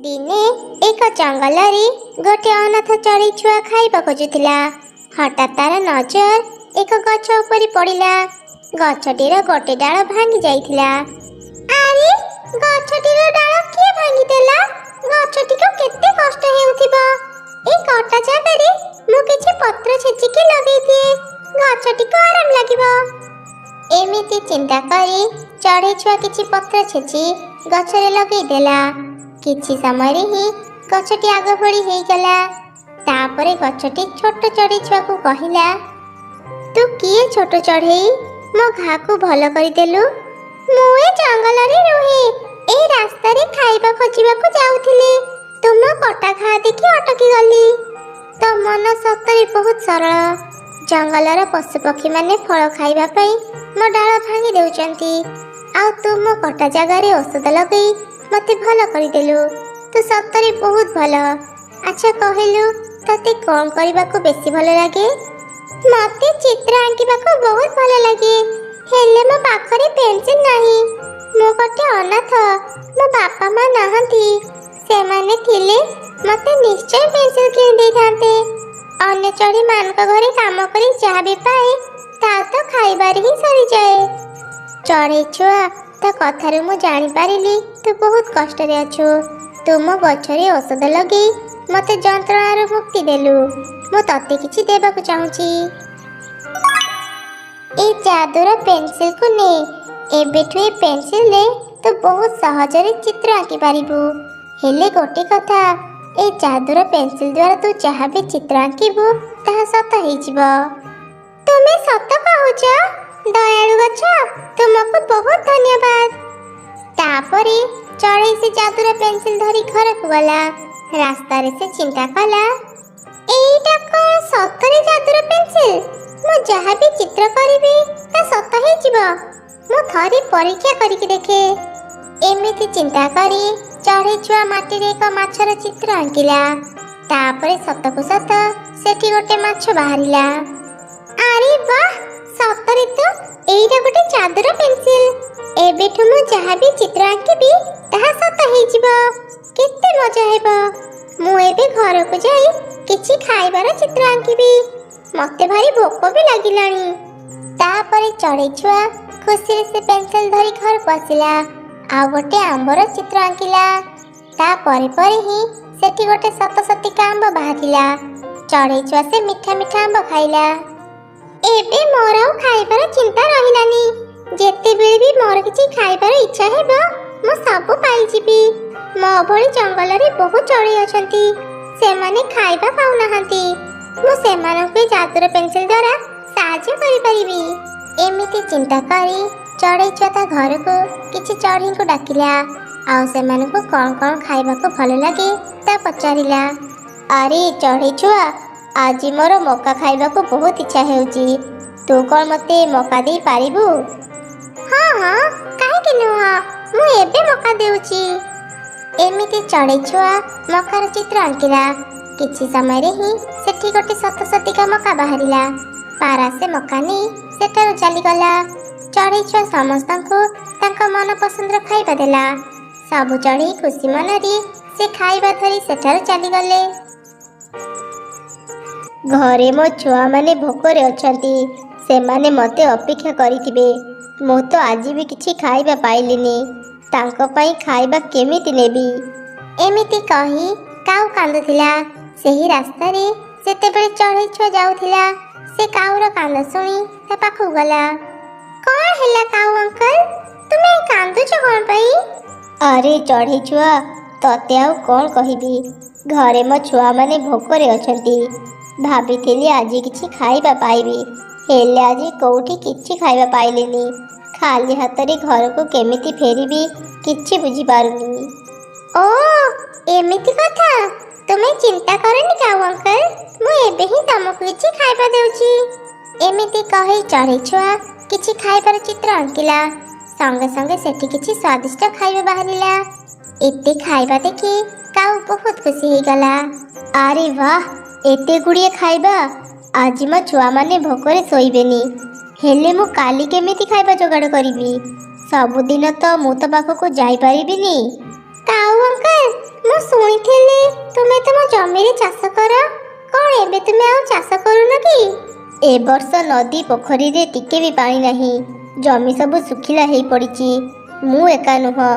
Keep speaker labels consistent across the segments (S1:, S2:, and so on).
S1: ଦିନେ ଏକ ଜଙ୍ଗଲରେ ଗୋଟେ ଅନାଥ ଚଢ଼େଇ ଛୁଆ ଖାଇବା ଖୋଜୁଥିଲା। ହଠାତ୍ ତାର ନଜର ଏକ ଗଛ ଉପରେ ପଡ଼ିଲା। ଗଛଟିର ଗୋଟେ ଡାଳ ଭାଙ୍ଗି ଯାଇଥିଲା। ଆରେ, ଗଛଟିର ଡାଳ କିଏ ଭାଙ୍ଗିଦେଲା? ଗଛଟିକୁ କେତେ କଷ୍ଟ ହେଉଥିବ। ଏଇ କଟା ଜାଗାରେ ମୁଁ କିଛି ପତ୍ର ଛେଚିକି ଲଗେଇ ଦିଏ, ଗଛଟିକୁ ଆରାମ ଲାଗିବ। ଏମିତି ଚିନ୍ତା କରି ଚଢ଼େଇ ଛୁଆ କିଛି ପତ୍ର ଛେଚି ଗଛରେ ଲଗେଇ ଦେଲା। କିଛି ସମୟରେ ହିଁ ଗଛଟି ଆଗ ଭଳି ହେଇଗଲା। ତାପରେ ଗଛଟି ଛୋଟ ଚଢ଼େଇ ଛୁଆକୁ କହିଲା, ତୁ କିଏ ଛୋଟ ଚଢ଼େଇ, ମୋ ଘାକୁ ଭଲ କରିଦେଲୁ? ମୁଁ ଏ ଜଙ୍ଗଲରେ ରୁହେ। ଏଇ ରାସ୍ତାରେ ଖାଇବା ଖୋଜିବାକୁ ଯାଉଥିଲି, ତୁମ କଟା ଘା ଦେଖି ଅଟକି ଗଲି। ତୋ ମନ ସତରେ ବହୁତ ସରଳ। ଜଙ୍ଗଲର ପଶୁପକ୍ଷୀମାନେ ଫଳ ଖାଇବା ପାଇଁ ମୋ ଡାଳ ଭାଙ୍ଗି ଦେଉଛନ୍ତି, ଆଉ ତୁ ମୋ କଟା ଜାଗାରେ ଔଷଧ ଲଗେଇ ମତେ ଭଲ କରିଦେଲୁ। ତୁ ସତରେ ବହୁତ ଭଲ। ଆଚ୍ଛା କହିଲୁ, ତତେ କ'ଣ କରିବାକୁ ବେଶୀ ଭଲ ଲାଗେ? ମତେ ଚିତ୍ର ଆଙ୍କିବାକୁ ବହୁତ ଭଲ ଲାଗେ, ହେଲେ ମୋ ପାଖରେ ପେନସିଲ ନାହିଁ। ମୁଁ ଗୋଟେ ଅନାଥ, ମୋ ବାପା ମା ନାହାନ୍ତି। ସେମାନେ ଥିଲେ ମତେ ନିଶ୍ଚୟ ପେନସିଲ କିଣି ଦେଇଥାନ୍ତେ। ଅନ୍ୟ ଚଢ଼େଇ ମାନଙ୍କ ଘରେ କାମ କରି ଯାହା ବି ପାଏ, ତା ତ ଖାଇବାରେ ହିଁ ସରିଯାଏ। ଚଢ଼େଇ ଛୁଆ, ତୋ କଥାରୁ ମୁଁ ଜାଣିପାରିଲି ତୁ ବହୁତ କଷ୍ଟରେ ଅଛୁ। ତୁ ମୋ ଗଛରେ ଔଷଧ ଲଗେଇ ମତେ ଯନ୍ତ୍ରଣାରୁ ମୁକ୍ତି ଦେଲୁ। ମୁଁ ତତେ କିଛି ଦେବାକୁ ଚାହୁଁଛି। ଏଇ ଯାଦୁର ପେନସିଲକୁ ନେ। ଏବେଠୁ ଏ ପେନସିଲରେ ତୁ ବହୁତ ସହଜରେ ଚିତ୍ର ଆଙ୍କି ପାରିବୁ। ହେଲେ ଗୋଟେ କଥା, ଏଇ ଯାଦୁର ପେନସିଲ ଦ୍ୱାରା ତୁ ଯାହା ବି ଚିତ୍ର ଆଙ୍କିବୁ ତାହା ସତ ହେଇଯିବ। ତୁମେ ସତ କହୁଛ? ଦୟାଳୁ ଗଛ, ତୁମକୁ ବହୁତ ଧନ୍ୟବାଦ। ତାପରେ ଚଢ଼େଇ ସେ ଯାଦୁର ପେନସିଲ ଧରି ଘରକୁ ଗଲା। ରାସ୍ତାରେ ସେ ଚିନ୍ତା କଲା, ଏଇଟା କଣ ସତରେ ଯାଦୁର ପେନସିଲ? ମୁଁ ଯାହା ବି ଚିତ୍ର କରିବି ତା ସତ ହେଇଯିବ? ମୁଁ ଥରେ ପରୀକ୍ଷା କରିକି ଦେଖେ। ଏମିତି ଚିନ୍ତା କରି ଚଢ଼େଇ ଛୁଆ ମାଟିରେ ଏକ ମାଛର ଚିତ୍ର ଆଙ୍କିଲା। ତାପରେ ସତକୁ ସତ ସେଠି ଗୋଟେ ମାଛ ବାହାରିଲା। ଆରେ ବାহ, ସତରେ ତ ଏଇଟା ଗୋଟେ ଯାଦୁର ପେନସିଲ। ଏବେଠୁ ମୁଁ ଯାହା ବି ଚିତ୍ର ଆଙ୍କିବି ତାହା ସତ ହେଇଯିବ। କେତେ ମଜା ହେବ! ମୁଁ ଏବେ ଘରକୁ ଯାଇ କିଛି ଖାଇବାର ଚିତ୍ର ଆଙ୍କିବି। ମତେ ଭାରି ଭୋକ ବି ଲାଗିଲାଣି। ତାପରେ ଚଢ଼େଇ ଛୁଆ ଖୁସିରେ ସେ ପେନସିଲ ଧରି ଘରକୁ ଆସିଲା ଆଉ ଗୋଟେ ଆମ୍ବର ଚିତ୍ର ଆଙ୍କିଲା। ତା ପରେ ପରେ ହିଁ ସେଠି ଗୋଟେ ସତ ସତିକା ଆମ୍ବ ବାହାରିଲା। ଚଢ଼େଇ ଛୁଆ ସେ ମିଠା ମିଠା ଆମ୍ବ ଖାଇଲା। ଏବେ ମୋର ଆଉ ଖାଇବାର ଚିନ୍ତା ରହିଲାନି। ଯେତେବେଳେ ବି ମୋର କିଛି ଖାଇବାର ଇଚ୍ଛା ହେବ, ମୁଁ ସବୁ ପାଇଯିବି। ମୋ ଭଳି ଜଙ୍ଗଲରେ ବହୁତ ଚଢ଼େଇ ଅଛନ୍ତି, ସେମାନେ ଖାଇବା ପାଉନାହାନ୍ତି। ମୁଁ ସେମାନଙ୍କୁ ଏ ଯାଦୁର ପେନସିଲ ଦ୍ୱାରା ସାହାଯ୍ୟ କରିପାରିବି। ଏମିତି ଚିନ୍ତା କରି ଚଢ଼େଇ ଛୁଆ ତା ଘରକୁ କିଛି ଚଢ଼େଇଙ୍କୁ ଡାକିଲା ଆଉ ସେମାନଙ୍କୁ କ'ଣ କ'ଣ ଖାଇବାକୁ ଭଲ ଲାଗେ ତା ପଚାରିଲା। ଆରେ ଚଢ଼େଇ ଛୁଆ, ଆଜି ମୋର ମକା ଖାଇବାକୁ ବହୁତ ଇଚ୍ଛା ହେଉଛି। ତୁ କ'ଣ ମତେ ମକା ଦେଇପାରିବୁ? ହଁ ହଁ, କାହିଁକି ନୁହଁ, ମୁଁ ଏବେ ମକା ଦେଉଛି। ଏମିତି ଚଢ଼େଇ ଛୁଆ ମକାର ଚିତ୍ର ଆଙ୍କିଲା। କିଛି ସମୟରେ ହିଁ ସେଠି ଗୋଟେ ସତ ସତିକା ମକା ବାହାରିଲା। ପାରା ସେ ମକା ନେଇ ସେଠାରୁ ଚାଲିଗଲା। ଚଢ଼େଇ ଛୁଆ ସମସ୍ତଙ୍କୁ ତାଙ୍କ ମନ ପସନ୍ଦର ଖାଇବା ଦେଲା। ସବୁ ଚଢ଼େଇ ଖୁସି ମନରେ ସେ ଖାଇବା ଧରି ସେଠାରୁ ଚାଲିଗଲେ। ଘରେ ମୋ ଛୁଆମାନେ ଭୋକରେ ଅଛନ୍ତି, ସେମାନେ ମୋତେ ଅପେକ୍ଷା କରିଥିବେ। ମୁଁ ତ ଆଜି ବି କିଛି ଖାଇବା ପାଇଲିନି, ତାଙ୍କ ପାଇଁ ଖାଇବା କେମିତି ନେବି? ଏମିତି କହି କାଉ କାନ୍ଦୁଥିଲା। ସେହି ରାସ୍ତାରେ ସେତେବେଳେ ଚଢ଼େଇ ଛୁଆ ଯାଉଥିଲା। ସେ କାଉର କାନ୍ଦ ଶୁଣି ତା ପାଖକୁ ଗଲା। କଣ ହେଲା କାଉ ଅଙ୍କଲ, ତୁମେ କାନ୍ଦୁଛ କଣ ପାଇଁ? ଆରେ ଚଢ଼େଇ ଛୁଆ, ତତେ ଆଉ କଣ କହିବି। ଘରେ ମୋ ଛୁଆମାନେ ଭୋକରେ ଅଛନ୍ତି। ଭାବିଥିଲି ଆଜି କିଛି ଖାଇବା ପାଇବି, ହେଲେ ଆଜି କୋଉଠି କିଛି ଖାଇବା ପାଇଲିନି। ଖାଲି ହାତରେ ଘରକୁ କେମିତି ଫେରିବି କିଛି ବୁଝିପାରୁନି। ଓ, ଏମିତି କଥା। ତୁମେ ଚିନ୍ତା କରନି କାଉ ଅଙ୍କଲ, ମୁଁ ଏବେ ହିଁ ତମକୁ କିଛି ଖାଇବା ଦେଉଛି। ଏମିତି କହି ଚଢ଼େଇ ଛୁଆ କିଛି ଖାଇବାର ଚିତ୍ର ଆଙ୍କିଲା। ସଙ୍ଗେ ସଙ୍ଗେ ସେଠି କିଛି ସ୍ୱାଦିଷ୍ଟ ଖାଇବା ବାହାରିଲା। ଏତେ ଖାଇବା ଦେଖି କାଉ ବହୁତ ଖୁସି ହେଇଗଲା। ଆରେ ବାহ, ଏତେ ଗୁଡ଼ିଏ ଖାଇବା! ଆଜି ମୋ ଛୁଆମାନେ ଭୋକରେ ଶୋଇବେନି। ହେଲେ ମୁଁ କାଲି କେମିତି ଖାଇବା ଯୋଗାଡ଼ କରିବି? ସବୁଦିନ ତ ମୁଁ ତ ପାଖକୁ ଯାଇପାରିବିନି। କାଉ ଅଙ୍କଲ, ମୁଁ ଶୁଣିଥିଲି ତୁମେ ତୁମ ଜମିରେ ଚାଷ କର। କ'ଣ ଏବେ ତୁମେ ଆଉ ଚାଷ କରୁନ କି? ଏ ବର୍ଷ ନଦୀ ପୋଖରୀରେ ଟିକେ ବି ପାଣି ନାହିଁ। ଜମି ସବୁ ଶୁଖିଲା ହେଇ ପଡ଼ିଛି। ମୁଁ ଏକା ନୁହଁ,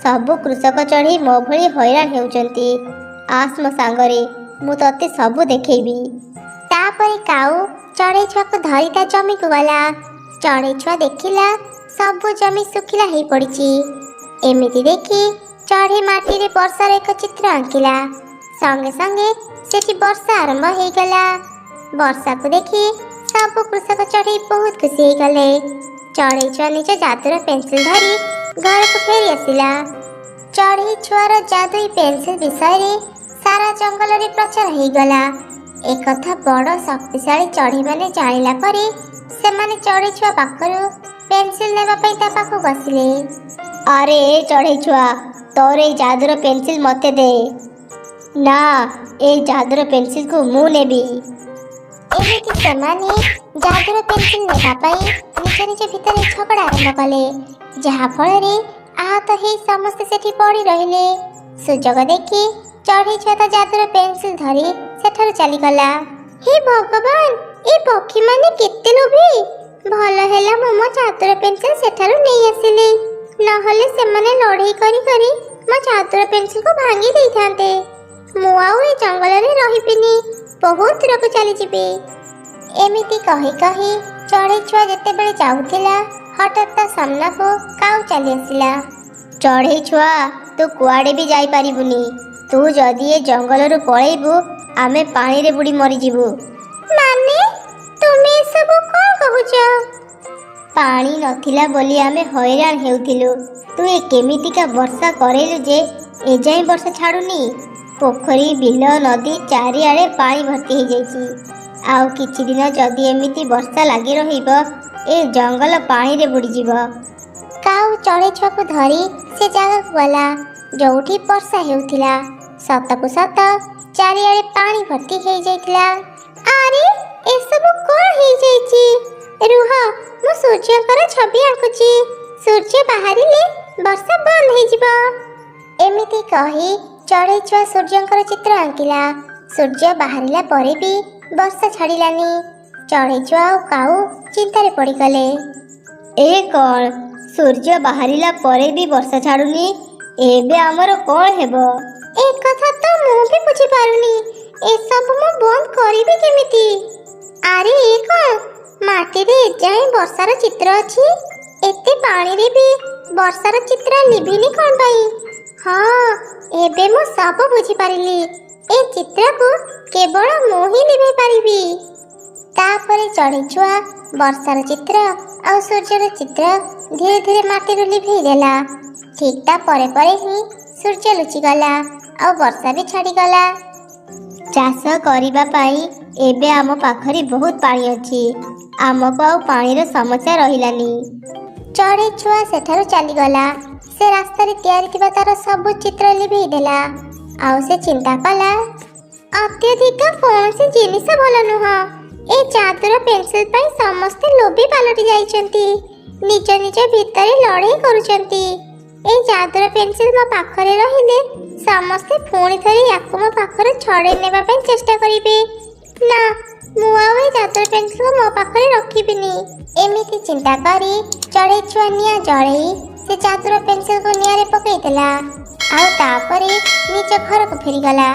S1: ସବୁ କୃଷକ ଚଢ଼େଇ ମୋ ଭଳି ହଇରାଣ ହେଉଛନ୍ତି। ଆସ ମୋ ସାଙ୍ଗରେ, ମୁଁ ତତେ ସବୁ ଦେଖେଇବି। ତାପରେ କାଉ ଚଢ଼େଇ ଛୁଆକୁ ଧରି ତା ଜମିକୁ ଗଲା। ଚଢ଼େଇ ଛୁଆ ଦେଖିଲା ସବୁ ଜମି ଶୁଖିଲା ହେଇ ପଡ଼ିଛି। ଏମିତି ଦେଖି ଚଢ଼େଇ ମାଟିରେ ବର୍ଷାର ଏକ ଚିତ୍ର ଆଙ୍କିଲା। ସଙ୍ଗେ ସଙ୍ଗେ ସେଠି ବର୍ଷା ଆରମ୍ଭ ହେଇଗଲା। ବର୍ଷାକୁ ଦେଖି ସବୁ କୃଷକ ଚଢ଼େଇ ବହୁତ ଖୁସି ହେଇଗଲେ। ଚଢ଼େଇ ଛୁଆ ନିଜ ଯାଦୁର ପେନ୍ସିଲ ଧରି ଘରକୁ ଫେରି ଆସିଲା। ଚଢ଼େଇ ଛୁଆର ଯାଦୁଇ ପେନ୍ସିଲ ବିଷୟରେ ସାରା ଜଙ୍ଗଲରେ ପ୍ରଚାର ହେଇଗଲା। ଏକଥା ବଡ଼ ଶକ୍ତିଶାଳୀ ଚଢ଼େଇମାନେ ଜାଣିଲା ପରେ ସେମାନେ ଚଢ଼େଇ ଛୁଆ ପାଖରୁ ପେନ୍ସିଲ ନେବା ପାଇଁ ତା ପାଖକୁ ଆସିଲେ। ଆରେ ଏ ଚଢ଼େଇ ଛୁଆ, ତୋର ଏଇ ଯାଦୁର ପେନ୍ସିଲ ମତେ ଦେ। ନା, ଏଇ ଯାଦୁର ପେନ୍ସିଲକୁ ମୁଁ ନେବି। ଏମିତି ସେମାନେ ଯାଦୁର ପେନ୍ସିଲ ନେବା ପାଇଁ ନିଜ ନିଜ ଭିତରେ ଝଗଡ଼ା ଆରମ୍ଭ କଲେ, ଯାହା ଫଳରେ ଆହତ ହେଇ ସମସ୍ତେ ସେଠି ପଡ଼ି ରହିଲେ। ସୁଯୋଗ ଦେଖି ଚଢ଼େଇ ଛୁଆ ତା ଯାଦୁର ପେନ୍ସିଲ ଧରି ସେଠାରୁ ଚାଲିଗଲା। ହେ ଭଗବାନ, ଏ ପକ୍ଷୀମାନେ କେତେ ଲୋଭୀ! ଭଲ ହେଲା ମୁଁ ମୋ ଯାଦୁର ପେନ୍ସିଲ ସେଠାରୁ ନେଇ ଆସିଲି, ନହେଲେ ସେମାନେ ଲଢ଼େଇ କରି କରି ମୋ ଯାଦୁର ପେନ୍ସିଲକୁ ଭାଙ୍ଗି ଦେଇଥାନ୍ତେ। ମୁଁ ଆଉ ଏ ଜଙ୍ଗଲରେ ରହିବିନି, ବହୁତ ଦୂରକୁ ଚାଲିଯିବି। ଏମିତି କହି କହି ଚଢ଼େଇ ଛୁଆ ଯେତେବେଳେ ଯାଉଥିଲା, ହଠାତ୍ ତା ସାମ୍ନାକୁ କାଉ ଚାଲି ଆସିଲା। ଚଢ଼େଇ ଛୁଆ, ତୁ କୁଆଡ଼େ ବି ଯାଇପାରିବୁନି। ତୁ ଯଦି ଏ ଜଙ୍ଗଲରୁ ପଳେଇବୁ, ଆମେ ପାଣିରେ ବୁଡ଼ି ମରିଯିବୁ। ମାନେ, ତୁମେ ଏସବୁ କ'ଣ କହୁଛ? ପାଣି ନଥିଲା ବୋଲି ଆମେ ହଇରାଣ ହେଉଥିଲୁ। ତୁ ଏ କେମିତିକା ବର୍ଷା କରେଇଲୁ ଯେ ଏଯାଏଁ ବର୍ଷା ଛାଡ଼ୁନି। ପୋଖରୀ, ବିଲ, ନଦୀ ଚାରିଆଡ଼େ ପାଣି ଭର୍ତ୍ତି ହେଇଯାଇଛି। ଆଉ କିଛି ଦିନ ଯଦି ଏମିତି ବର୍ଷା ଲାଗି ରହିବ, ଏ ଜଙ୍ଗଲ ପାଣିରେ ବୁଡ଼ିଯିବ। କାଉ ଚଢ଼େଇ ଛୁଆକୁ ଧରି ସେ ଜାଗାକୁ ଗଲା ଯୋଉଠି ବର୍ଷା ହେଉଥିଲା। ସତକୁ ସତ ଚାରିଆଡ଼େ ପାଣି ଭର୍ତ୍ତି ହେଇଯାଇଥିଲା। ଆରେ, ଏସବୁ କ'ଣ ହେଇଯାଇଛି? ରୁହ, ମୁଁ ସୂର୍ଯ୍ୟଙ୍କର ଛବି ଆଙ୍କୁଛି। ସୂର୍ଯ୍ୟ ବାହାରିଲେ ବର୍ଷା ବନ୍ଦ ହେଇଯିବ। ଏମିତି କହି ଚଢ଼େଇ ଛୁଆ ସୂର୍ଯ୍ୟଙ୍କର ଚିତ୍ର ଆଙ୍କିଲା। ସୂର୍ଯ୍ୟ ବାହାରିଲା ପରେ ବି ବର୍ଷା ଛାଡ଼ିଲାନି। ଚଢ଼େଇ ଛୁଆ ଆଉ କାଉ ଚିନ୍ତାରେ ପଡ଼ିଗଲେ। ଏ କ'ଣ, ସୂର୍ଯ୍ୟ ବାହାରିଲା ପରେ ବି ବର୍ଷା ଛାଡ଼ୁନି। ଏବେ ଆମର କ'ଣ ହେବ? ଏ କଥା ତ ମୁଁ ବି ବୁଝିପାରୁନି। ଏସବୁ ମୁଁ ବନ୍ଦ କରିବି କେମିତି? ଆରେ, ଏ କ'ଣ, ମାଟିରେ ଏଯାଏଁ ବର୍ଷାର ଚିତ୍ର ଅଛି। ଏତେ ପାଣିରେ ବି ବର୍ଷାର ଚିତ୍ର ଲିଭିନି କ'ଣ ପାଇଁ? ହଁ, ଏବେ ମୁଁ ସବୁ ବୁଝିପାରିଲି। ଏ ଚିତ୍ରକୁ କେବଳ ମୁଁ ହିଁ ଲିଭେଇ ପାରିବି। ତାପରେ ଚଢ଼େଇ ଛୁଆ ବର୍ଷାର ଚିତ୍ର ଆଉ ସୂର୍ଯ୍ୟର ଚିତ୍ର ଧୀରେ ଧୀରେ ମାଟିରୁ ଲିଭେଇ ଦେଲା। ଠିକ୍ ତା ପରେ ପରେ ହିଁ ସୂର୍ଯ୍ୟ ଲୁଚିଗଲା ଆଉ ବର୍ଷା ବି ଛାଡ଼ିଗଲା। ଚାଷ କରିବା ପାଇଁ ଏବେ ଆମ ପାଖରେ ବହୁତ ପାଣି ଅଛି। ଆମକୁ ଆଉ ପାଣିର ସମସ୍ୟା ରହିଲାନି। ଚଢ଼େଇ ଛୁଆ ସେଠାରୁ ଚାଲିଗଲା। ସେ ରାସ୍ତାରେ ତିଆରି ଥିବା ତାର ସବୁ ଚିତ୍ର ଲିଭେଇ ଦେଲା। ଆଉ ସେ ଚିନ୍ତା କଲା, ଅତ୍ୟଧିକ କୌଣସି ଜିନିଷ ଭଲ ନୁହଁ। ଏ ଯାଦୁର ପେନ୍ସିଲ ପାଇଁ ସମସ୍ତେ ଲୋଭୀ ପାଲଟି ଯାଇଛନ୍ତି, ନିଜ ନିଜ ଭିତରେ ଲଢ଼େଇ କରୁଛନ୍ତି। ଏଇ ଯାଦୁର ପେନ୍ସିଲ ମୋ ପାଖରେ ରହିଲେ ସମସ୍ତେ ପୁଣି ଥରେ ୟାକୁ ମୋ ପାଖରୁ ଛଡ଼େଇ ନେବା ପାଇଁ ଚେଷ୍ଟା କରିବେ। ନା, ମୁଁ ଆଉ ଏ ଯାଦୁର ପେନ୍ସିଲକୁ ମୋ ପାଖରେ ରଖିବିନି। ଏମିତି ଚିନ୍ତା କରି ଚଢ଼େଇ ଛୁଆ ନିଆଁ ଜଳେଇ ସେ ଯାଦୁର ପେନ୍ସିଲକୁ ନିଆଁରେ ପକେଇ ଦେଲା ଆଉ ତାପରେ ନିଜ ଘରକୁ ଫେରିଗଲା।